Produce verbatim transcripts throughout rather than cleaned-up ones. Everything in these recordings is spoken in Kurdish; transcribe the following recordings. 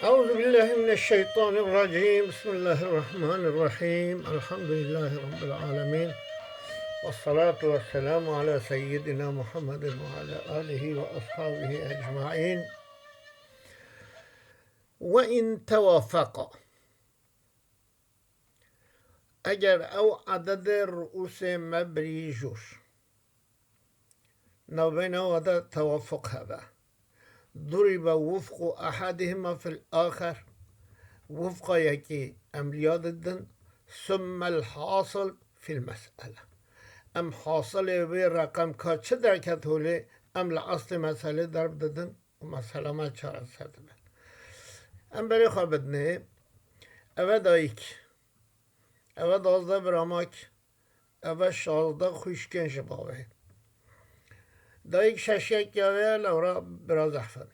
أعوذ بالله من الشيطان الرجيم. بسم الله الرحمن الرحيم. الحمد لله رب العالمين. والصلاة والسلام على سيدنا محمد وعلى آله وأصحابه أجمعين. وإن توافقا. Eger ew ededê ruûsê me birî jûr, navbeyna wa de tewafuq hebe. ضرب وفق أحدهما في الآخر. Wifqa yekê em liya didin. ثم الحاصل في المسألة. Em hasilê wê reqem ka çi derket holê, em li eslê meselê derb didin û mesela me çareser dibe. Em berê xwe bidinê, eve dayik, eve dazdeh biramak, eve şazdeh xwişkên ji bavê. Dayik şeşyek ya wê ye, lewra bira zehf in.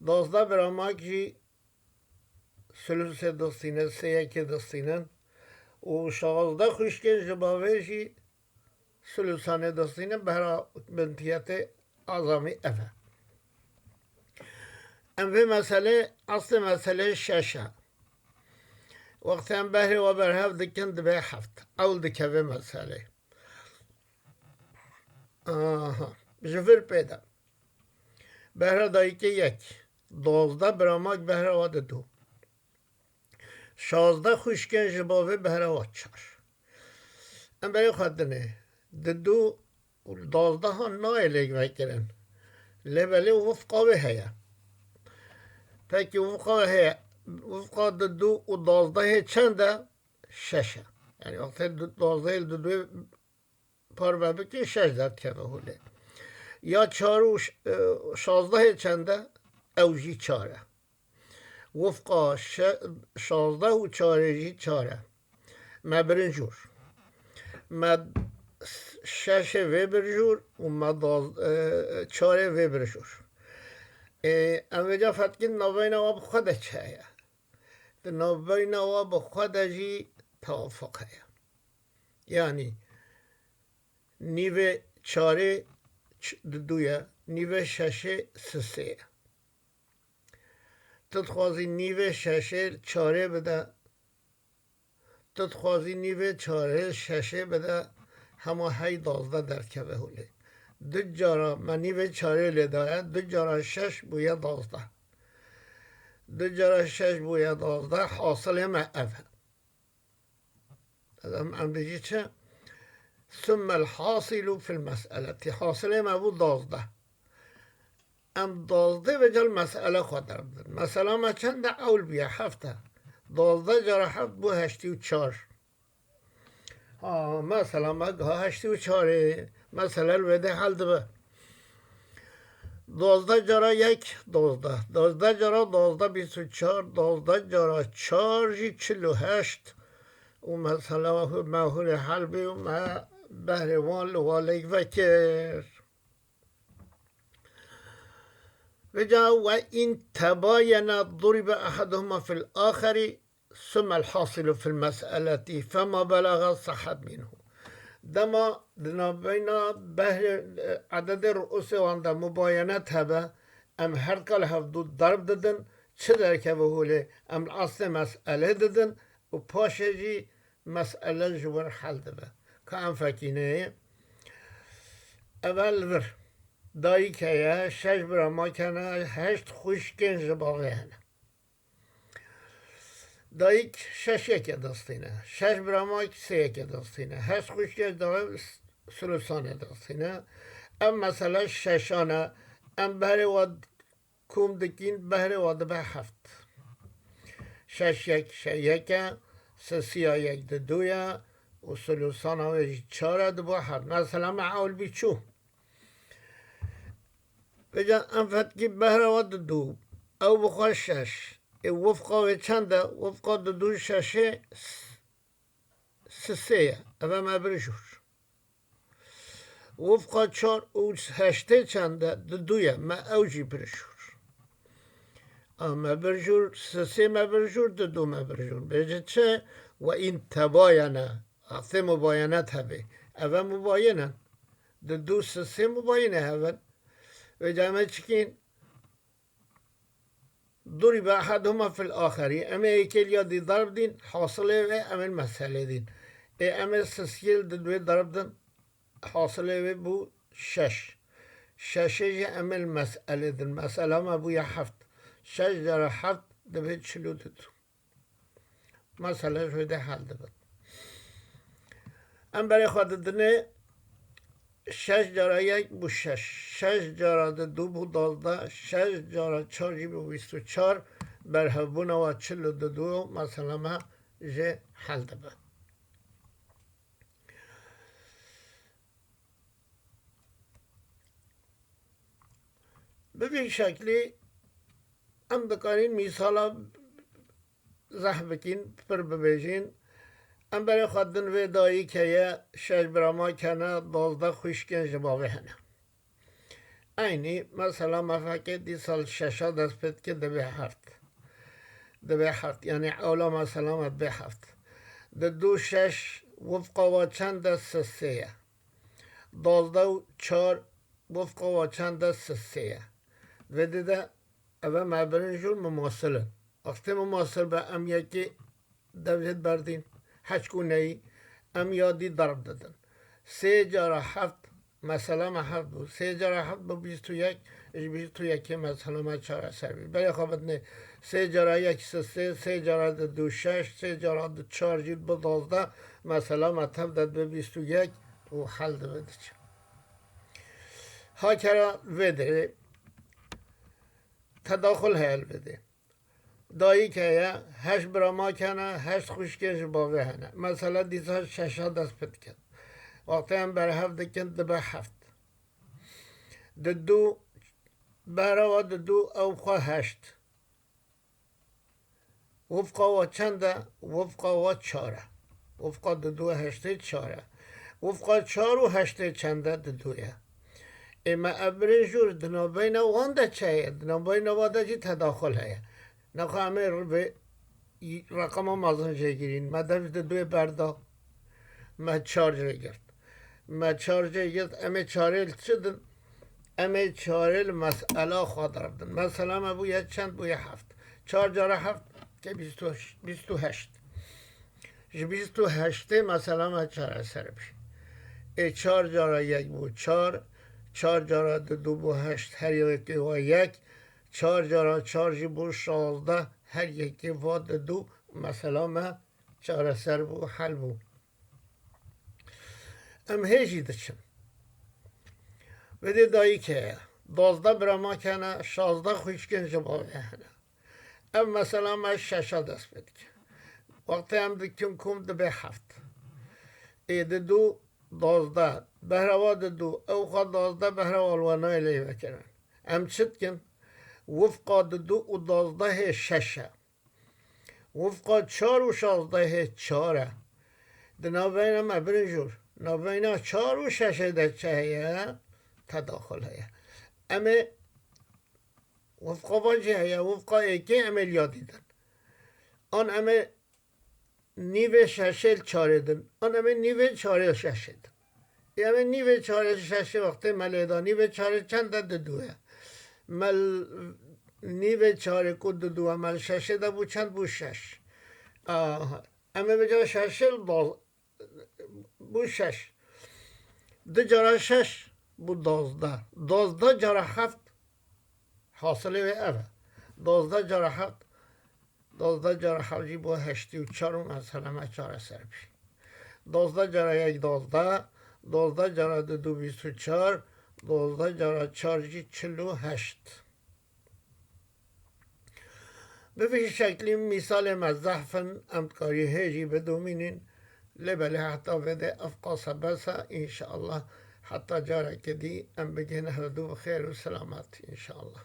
Dazdeh biramak jî sulusê distînin, sê yekê distînin û şazdeh xwişkên ji bavê jî sulusanê distînin, behra bintiyetê azamî ev e. Em vê meselê, eslê meselê şeş e. Wextê em behrê we berhev dikin, dibe heft. Ewl dike vê meselê. Aha, ji vir pê de. Behra dayikê yek, dozdeh biramak behra wa didu. Şazdeh xwişkên ji bavê behra wa çar. Em berê xwe dinê. Didu û dozdehan nayê lêk vekirin. Lê belê wifqa wê heye. Pekî wifqa wê heye. Wifqa didu û dozdehê çend e? Şeş e. Yanî wextê du-, dozdehê li diduyê parve bikî, şeş derdikeve holê. Ya çar û ş-, e, şazdehê çend e? Ew jî çar e. Wifqa şe-, şazdeh û çarê jî çar e. Me birin jûr. Me şeşê vê bir jûr û me daz-, e, çarê vê bir jûr. E, em vêca fetkîn navbeyna wa bi xwe de çi heye? Di navbeyna wa bi xwe de jî tewafuq heye. Yanî nîvê çarê ç-, didu ye, nîvê şeşê sisê ye. Tu dixwazî nîvê şeşê çarê bide, tu dixwazî nîvê çarê şeşê bide, hema hey dozdeh derdikeve holê. Du cara me nîvê çarê lê daye, du cara şeş bûye dozdeh. Du cara şeş bûye dozdeh, hasilê me ev e. Em, em dibêjî çi? ثم الحاصل في المسألة. Hasilê me bû dozdeh. Em dozdeh vêca li mesele xwe derbidin. Mesela me çend e? Ewl bûye heft e. Dozdeh cara heft bû heştê û çar. Ha, mesela me giha heştê û çarê. Mesele li wê de hel dibe. Dozdeh cara yek, dozdeh. Dozdeh cara dozdeh, bîst û çar. Dozdeh cara çar jî çil û heşt. Û mesela me holê hel bî û me behrê wan li wan lêk vekir. Vêca وإن تباينا ضرب أحدهما في الآخر ثم الحاصل في المسألة فما بلغ صحت منه. Dema di navbeyna behrê, e, ededê ruusê wan de mubayenet hebe, em her ka li hevdu derb didin, çi derkeve holê, em li eslê meselê didin û paşê jî mesele ji wir hel dibe. Ka em fekînê, evel vir. Dayik heye, şeş biramak hene, heşt xwişkên ji bavê hene. Dayik şeş yeke destîne, şeş biramak sê yeke destîne, heşt xwişkên ji bavê s-, sulusanê destîne. Ev mesele şeşan e, em berê we kom dikîn, behrê wa dibe heft. Şeş yek şe-, yek e, sisiya yek didu ye û sulusana wê jî çar e, dibe heft. Mesela me ewl bî çû. Vêca em fetkî behra wa didu, ew bi xwe şeş. Ê wifqa wê çend e? Wifqa didu şeşê s-, sisê ye. Eve me bir jûr. Wifqa çar û heştê çend e? Didu ye. Me ew jî bir jûr. A me bir jûr, sisê me bir jûr, didu me bir jûr. Bêje çi? وإن تباينا. Eqtê mubayenet hebe. Eve mubayen in. Didu sisê mubayene hev in. Vêca me çikîn? ضرب أحدهما في الآخر. Em ê yekê li ya dî darb dîn, hasilê wê em ê meselê dîn. Ê em ê sisiyê li didwê darb din, hasilê wê bû şeş. Şeşê jî em ê li meselê din. Mesela me bûye heft. Şeş cara heft dibe çil û du. Mesele ji wê de hel dibe. Em berê xwe didinê şeş cara yek bû şeş. Şeş cara du bû duwazdeh. Şeş cara çar jî bû bîst û çar. Berhevbûna wa çil û du, mesela me jê hel dibe. Bi vî şeklî em dikarin mîsala zehf bikîn, pir bibêjin. Em berê xwe din vê dayîk heye, şeş bira make ne, duwazdeh xwişkên ji bavê hene. Eynî, mesela, me fekê dîsa li şeşa dest pê dike, dibe heft. Dibe heft, yanî ewla, mesela, me dibe heft. Di du şeş wifqa wa çend e? Sisê ye. Duwazdeh û çar wifqa wa çend e? Sisê ye. Vê di de, ev e me birin jûr mumasil in. Wextê mumasil be, em yekê dev jê berdîn, heçkû neyî, em ya dî darb didin. Sê cara heft, mesela me heft bû. Sê cara heft bû bîst û yek, ji bîst û yekê mesela me çareser bî. Berê xwe bidinê sê cara yek sisê, sê cara du şeş, sê cara du çar jî bi duwazdeh, mesela me tev de dibe bîst û yek û hel dibe diçe. Hakera vê derê tedaxul heye li vê dê. Dayîk heye, heşt bira make ne, heşt xwişkên ji bavê hene. Mesela dîsa şeşa dest pê dikin. Wextê em berhev dikin, dibe heft. Di du, behra wa di du ew xwe heşt. Wifqa wa çend e? Wifqa wa çar e. Wifqa di du heştê çar e. Wifqa çar û heştê çend e? Di du ye. Ê me ev birin jûr di navbeyna wan de çi heye? Di navbeyna wan de jî tedaxul heye. Nexwe em ê vê reqema mezin jê girîn. Me dev ji di duyê berda. Me çar jê girt. Me çar jê girt. Em ê çarê li çi din? Em ê çarê li mesela xwe darb din. Mesela me bûye çend? Bûye heft. Çar cara heft ke bîst û heşt, bîst û heşt. Ji bîst û heştê mesela me çareser bî. Ê çar cara yek bû çar, çar cara du, du bû heşt, her yekê wa yek, çar cara çar jî bû şazdeh, her yekê va du, du, mesela me çareser bû, hel bû. Em hê jî diçin. Vê dê dayîk heye. Duwazdeh bira make ne, şazdeh xwişkên ji bavê hene. Ev mesela me şeşa dest pê dike. Wextê em dikin kom dibe heft. Ê di du, duwazdeh. Behra wa di du. Ew xwe duwazdeh behra wa li we nayê lê vekirin. Em çi dikin? Wifqa di du û duwazdehê şeş e. Wifqa çar û şazdehê çar e. Di navbeyna me birin jûr. Navbeyna çar û şeşê de çi heye? Tedaxul heye. Em ê wifqa van jî heye, wifqa êkê em ê li ya dî din. An em ê nîvê şeşê li çarê din. An em ê nîvê çarê li şeşê din. Ê em ê nîvê çarê li şeşê wextê me lê da. Nîvê çarê çend e? Di du ye. Me li nîvê çarê ku di du e, me li şeşê de bû çend? Bû şeş. Aha. Em ê vêca şeşê li da bû şeş. Du cara şeş bû duwazdeh. Duwazdeh cara heft, hasilê wê ev e. Duwazdeh cara heft, duwazdeh cara heft jî bû heştê û çar û mesela me çareser bî. Duwazdeh cara yek duwazdeh, duwazdeh cara du, du bîst û çar, duwazdeh cara çar jî çil û heşt. Bi vî şeklî mîsalê me zehf in, em dikarî hê jî bidomînin. Lê belê heta vê de ev qas e bes e, înşeallah heta carekê dî em bigihine hevdû bi xêr û selamet, înşeallah.